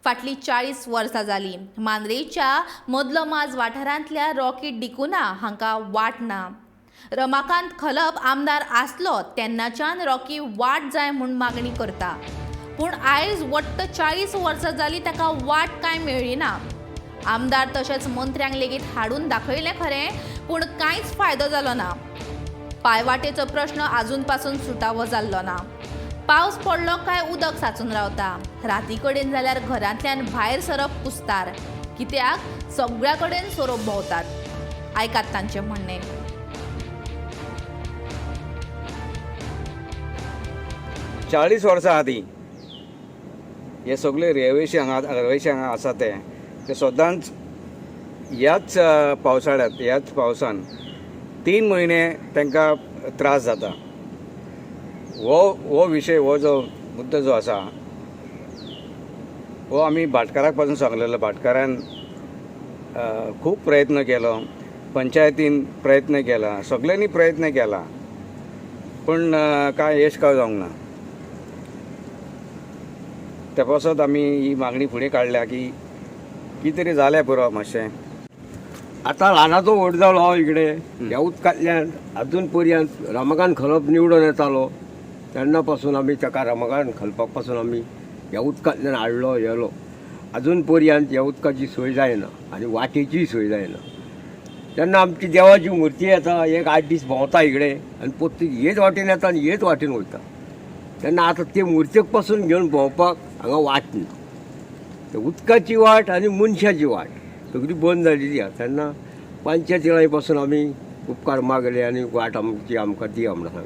फाटलीं 40 वर्सां जालीं. मांद्रेच्या मदलो माज वाठारांतल्या रॉकी डिकुन्हा हांकां वाट ना. रमाकांत खलप आमदार आसलो तेन्नाच्यान रॉकी वाट जाय म्हूण मागणी करता, पूण आयज वट्ट 40 वर्सां जालीं ताका वाट कांय मेळ्ळी ना. आमदार तशेंच मंत्र्यांक लेगीत हाडून दाखयलें खरें, पूण कांयच फायदो जालो ना. पांयवाटेचो प्रश्न आजून पासून सुटावो जाल्लो ना. पावस पडलो काय उदक साचून रावता. राती कडेन जाल्यार घरांतल्यान भायर सरप कुस्तार, कित्याक सगळ्या कडेन सोरोप भोंवतात. आयकात तांचें म्हणणें. 40 वर्सां आदीं हे सगळे रेवेशी हांगा रहिवाशी हांगा आसा ते ते सदांच ह्याच पावसाळ्यांत ह्याच पावसान 3 म्हयने तांकां त्रास जाता. हो हो विशय हो जो मुद्दो जो आसा हो आमी भाटकाराक पासून सांगलेलो. भाटकारान खूब प्रयत्न केलो, पंचायतीन प्रयत्न केला, सगळ्यांनी प्रयत्न केला, पूण कांय यश काय जावंक ना. त्या पासत आमी ही मागणी फुडें काडल्या की कितें तरी जाल्यार पुरो मातशें. आतां ल्हानाचो व्हड जालो हांव इकडे ह्या उदकांतल्यान. अजून पर्यंत रमाकांत खलप निवडून येतालो तेन्ना पासून आमी ताका रमाकांत खलपाक पासून आमी ह्या उदकांतल्यान हाडलो येलो. अजून पर्यंत ह्या उदकाची सोय जायना आनी वाटेचीय सोय जायना. तेन्ना आमची देवाची मुर्ती येता, एक 8 दीस भोंवता इकडे आनी परती हेच वाटेन येता आनी हेच वाटेन वयता. तेन्ना आतां ते मुर्तेक पासून घेवन भोंवपाक हांगा वाट ना. उदकाची वाट आनी मनशाची वाट सगळी बंद जालेली आसा. तेन्ना पंचायती पासून आमी उपकार मागले आनी वाट आमची आमकां दिया म्हणून सांगता.